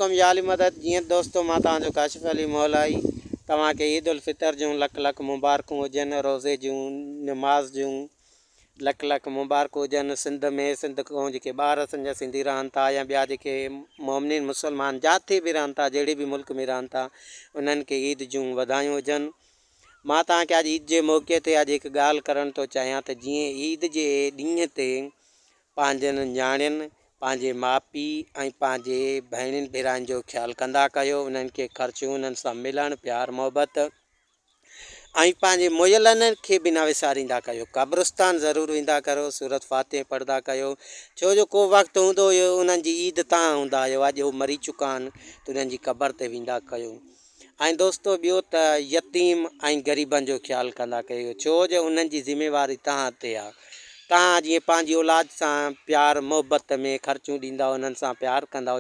عليڪم يا علي مدد. جيئن دوستو مان توهان جو ڪاشف علي مولائي توهان کي عيد الفطر جون لک لک مبارڪون هجن، روزي جون نماز جون لک لک مبارڪون هجن. سنڌ ۾ سنڌ کان جيڪي ٻار اسان جا سنڌي رهن ٿا يا ٻيا جيڪي مومنين مسلمان جاٿي به رهن ٿا، جهڙي به ملڪ ۾ رهن ٿا، انهن کي عيد جون وڌايون هجن. مان توهان کي اڄ عيد جي موقعي تي اڄ هڪ ڳالهه ڪرڻ ٿو چاهيان ته جيئن عيد جي ڏينهن تي پنهنجن نياڻين، پنهنجي ماء پيء ۽ پنهنجي ڀيڻين ڀيرائن جو خيال ڪندا ڪيو، انهن کي خرچيون، انهن سان ملڻ، پيار محبت ۽ پنهنجي مئلن کي به نه وساريندا ڪيو. قبرستان ضرور ويندا ڪرو، سورت فاتح پڙهندا ڪيو، ڇو جو ڪو وقت هوندو هيو انهن جي عيد تان هوندا هيو، اڄ هو مري چڪا آهن ته انهن جي قبر تي ويندا ڪيو. ۽ دوستو ٻيو ته يتيم ۽ غريبن جو خيال ڪندا ڪيو، ڇو جو انهن جي ذميواري توهان تي آ. توهان جيئن پنهنجي اولاد سان پيار محبت ۾ خرچون ڏيندا، انهن سان پيار ڪندا.